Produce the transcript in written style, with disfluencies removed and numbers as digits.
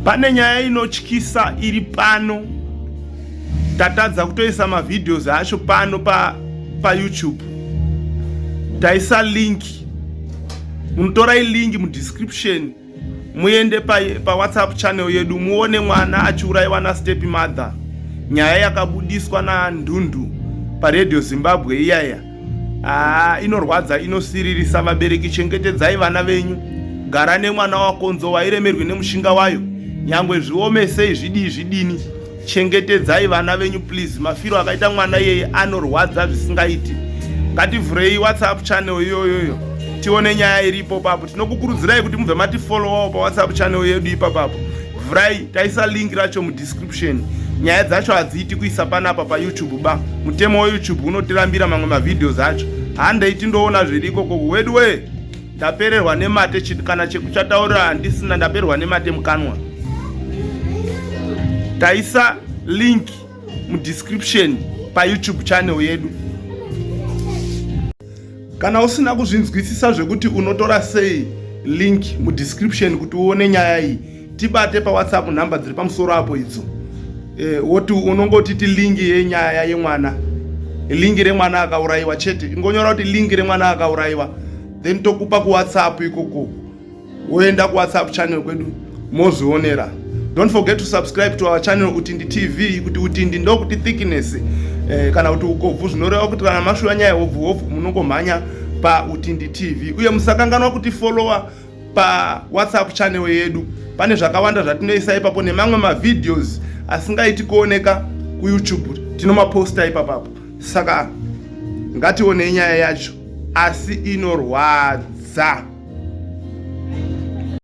Pane nyaya inotyisa iri pano. Tatadza kutoisa mavideos acho pano pa paYouTube. Taisa link. Munotorai link mudescription muende paWhatsApp pa channel yedu muone mwana achiuraiwa nastep mother. Nyaya yakabudiswa naNdundu paRadio Zimbabwe iyaya. Haa inorwadza inosiririsa vabereki chengetedzai vana venyu gara nemwana wako nzou hairemerwi nemushinga wayo nyangwe zviome sei zvidii zvidini chengetedzai vana venyu please mafiro akaita mwana iyeye anorwadza zvisingaiti ngativhurei whatsapp channel iyoyoyo tione nyaya iripo papo tinokukurudzirai kuti mubve matifollowawo pawhatsapp channel yedu ipapapo vhurai taisa link racho mudescription nyaya dzacho hadziiti kuisa panapa payoutube ba mutemo weyoutube unotirambira mamwe mavideos acho handei tindoona zviri ikoko wedu wee ndapererwa nemate kana chekuchataurira handisina ndapererwa nemate mukanwa taisa link mudescription payoutube channel yedu Kana usina kuzvinzwisisa zvekuti unotora sei link mudescription kuti uone nyaya iyi, tibate paWhatsApp nhamba dziri pamusoro apo idzo. E, woti unongotiti link yenyaya yemwana, link remwana akaurayiwa chete, ingonyora kuti link remwana akaurayiwa, then tokupa kuWhatsApp ikoko. Woenda kuWhatsApp channel kwedu mozvionera. Don't forget to subscribe to our channel Utindi TV. Kuti Utindi ndokuti thickness kana kuti ukobvu, zvinoreva kuti kana mashuwa nyaya hobvu hobvu munongomhanya paUtindi TV. Uye musakanganwa kuti follower pa WhatsApp channel yedu, pane zvakawanda zvatinoisa ipapo nemamwe mavideos asingaiti kuoneka kuYouTube tinomaposta ipapapo. Saka ngationei nyaya yacho, asi inorwadza.